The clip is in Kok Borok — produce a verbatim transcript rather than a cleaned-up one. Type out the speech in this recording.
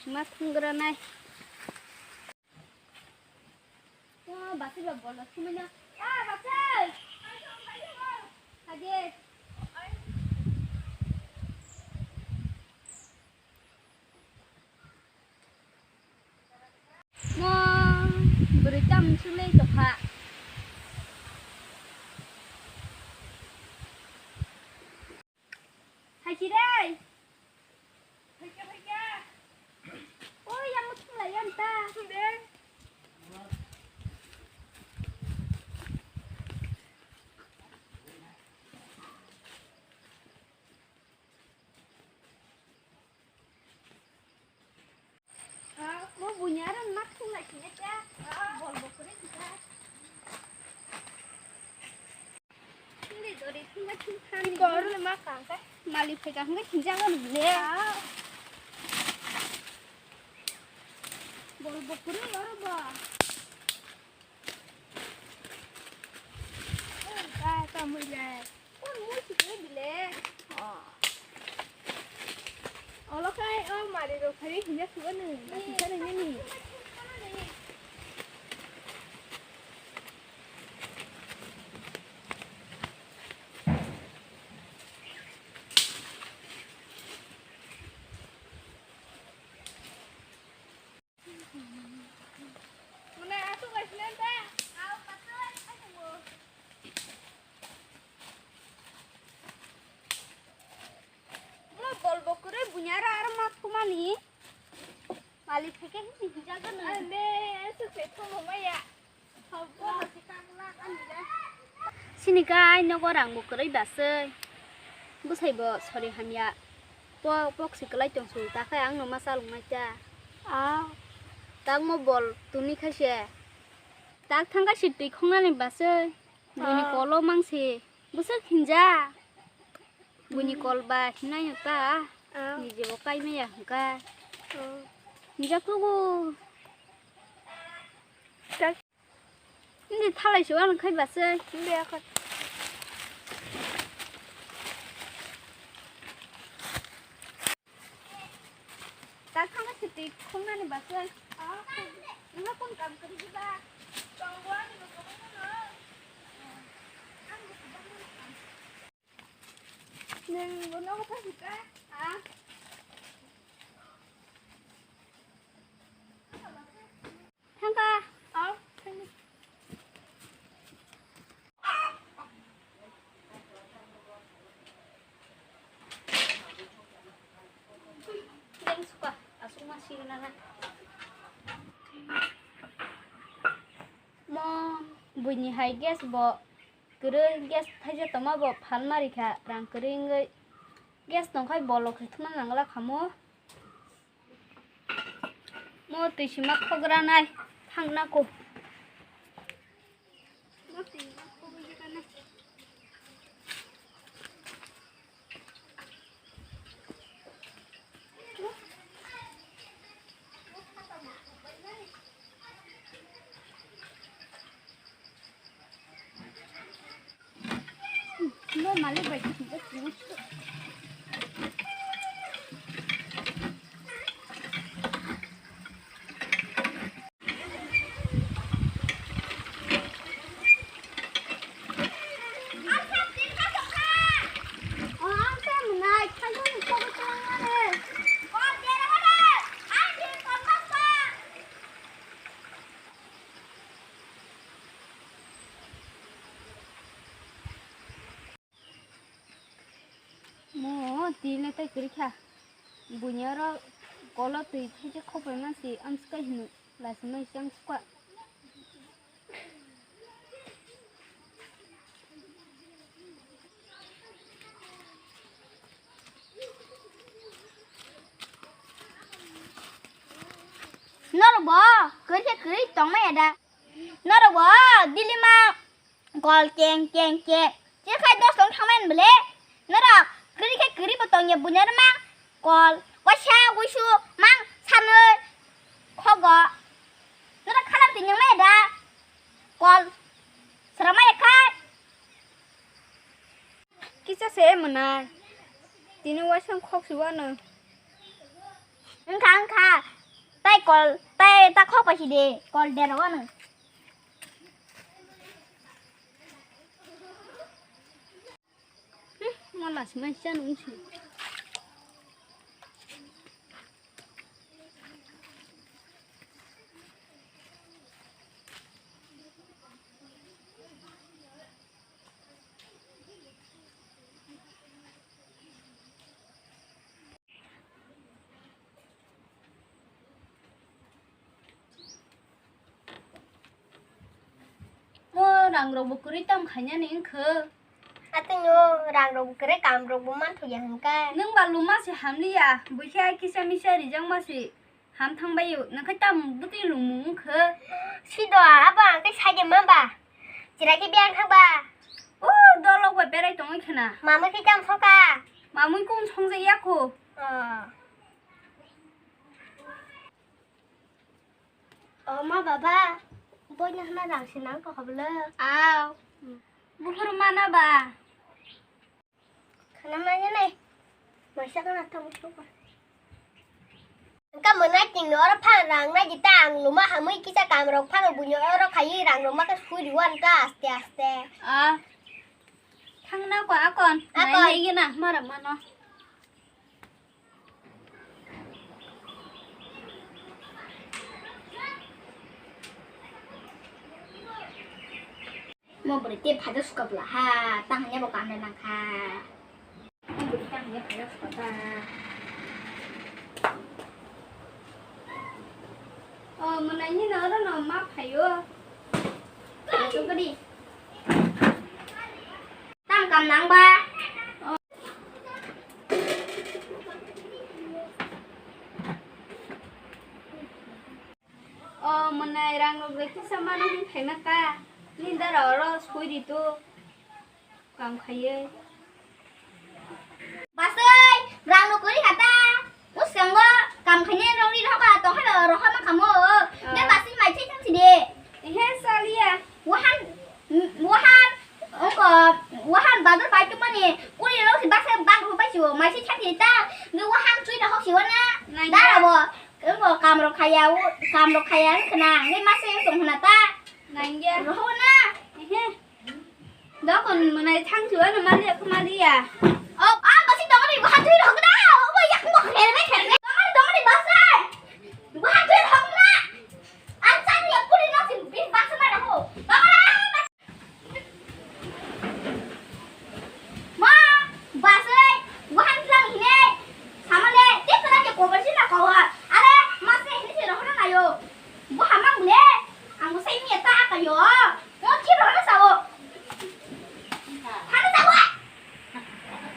Ma thungra nai. O, basi ba bolo thumina. A, basi. Hadi. Mo bwrwi tam sulai tokha. Hai ki dai. Hai ka, hai ka. O, yang thum lai yang ta. Thum de. Ah, mo bunya ran mak thung lai sini ta. Ah, bol bo kore kita. Sini dori thung lai thung khan. Ini kor le mak kang ka. Mali phai ka hung thung jang le. Ah. Bol bo kore yor ba. Ka, ka mui le. Kon mui si kre bile. Oh. Olo kai o mari ro khari hinja suwa nung. Nasi sana nini. Mo bol bo kwrwi bunya aro aro ma thumani. Malik phaikhe hini hwnjagano. Ande, aswk se thomo maya. Sini kai nogo rang bo kwrwi baswi. Bwsai bo sori hamya. Po-, pok se kwlai tong su, ta khai ang no ma chalok nai ta. Ah. Tak mo bol tuni khai se. Tak thang khai se twi khongnani baswi. Buini kolo mang se. Bwswk hinja. Buini kol ba hinai ta. Ah. Nije bo kai maya hwnkha. Ah. Hinjak tugo. Tak. Hindi thalai se uan khai basai. Hindi akan. Tak thang ka siti khongnani basai. Ah, nang kon kam kari di ba. Nang bono ko thang ka. Ah. Thangka. Aw, thangni. Deng suka, aswk ma sirina na. Mo buini hai gas bo kwrwi, gas thaisa tongma bo phalma rikha, rang kwrwi wngwi gas tongkhai bolok se thumna nangla khamo. Mo twi sima khogranai thangna ko. No malik bai. Mo twi le tai kwrwi kha. Buini oro kolo twi thaisa khopai ma si amswk kai hino lachi mai si amswk kha. Norok bo kwrwi khe kwrwi tongmaya da? Norok bo daily ma kol keng keng keng. Chekhai dos tong thangmani bwle. Norok kwrwi khe kwrwi bo tongya buino mang kol waisa wuisu mang sanwi khogo. Norok khalam twi nangmaya da? Kol swrwngmaya khai. Kisa se mwnai. Tini waisa khok si wano. Wngkha, wngkha. Tai kol, tai ta khok pai si de, kol dera wano. Hmm, mala si mai chan wngsi. Mo rang rok bo kwrwi tam khainani wngkha. Atwino rang rok bo kwrwi, kam rok bo manthoya hwnkhe. Nwng ba luma se hamliya, buikhe ai kisa misa rijak ma se. Ham thang bai o, nang khai tam bwtwi lungmung wngkha. Sido abo ang khe saide ma ba. Chwrai khe biyang thang ba. O dolok bai berai tongwi khna. Mamui khe tam soka. Mamui kung songjak ya kho. Oh. O ma baba, boina hwnna rang se nang kha hoblo. Aw. Buphuru mana ba. Khana manya nai. Maisa kana tamo soka. Engka mwnai tingno oro phan rang nai di ta ang luma hamui kisa kam rok phano buino oro khai rang rok ma khe sui di wan ta aste aste. Ah. Thang na ko akon. Akon. Nai nai gina mara mano. Mo bwrwi tei phaijak suka bwla ha, tang hwnwi bo kanwi nangkha. Mo bwrwi tang hwnwi phaijak suka ba. O, mwnai nini oro no ma phaio. Tang kam nang ba? O mwnai rang rok bai kisa mano hwn phaima ta. Nini dara oro soi di to. Kam khaiye. Basai, rang rok kwrwi kha ta. Uskango kam khainai rokni rohor ba tong hai ba rohor ma kamo. Ah. Ne basai mai thai thang si de. Ehe, saliya. Wahan, wahan, ongko, wahan bazar bai tongmani kuri rok si baksa bang rok bai si o, mai si thang si ta. Ne wahan chui rohor si wana. Nangya. Dara bo, ongko kam rok khaya, kam rok khaya wng khna. Ne masa wng tong khna ta. Nangya. Rohor na. Ehe. Dokon mwnai thang thwiwano maliya khe maliya. O, a, basi dongori, bahan thwi rok na. O, yak mo kher me kher me. Dongori, dongori, basai. Bahan thwi rok na. An chang ya puri no sin bin basa ma rok. Dongori. Ma, basai, bahan thlang hine. Samale, te tlang ya kobar sina kobar. Are, mase hine se rok na yo. Bo hamang le, ang bo sai miya ta ka yo.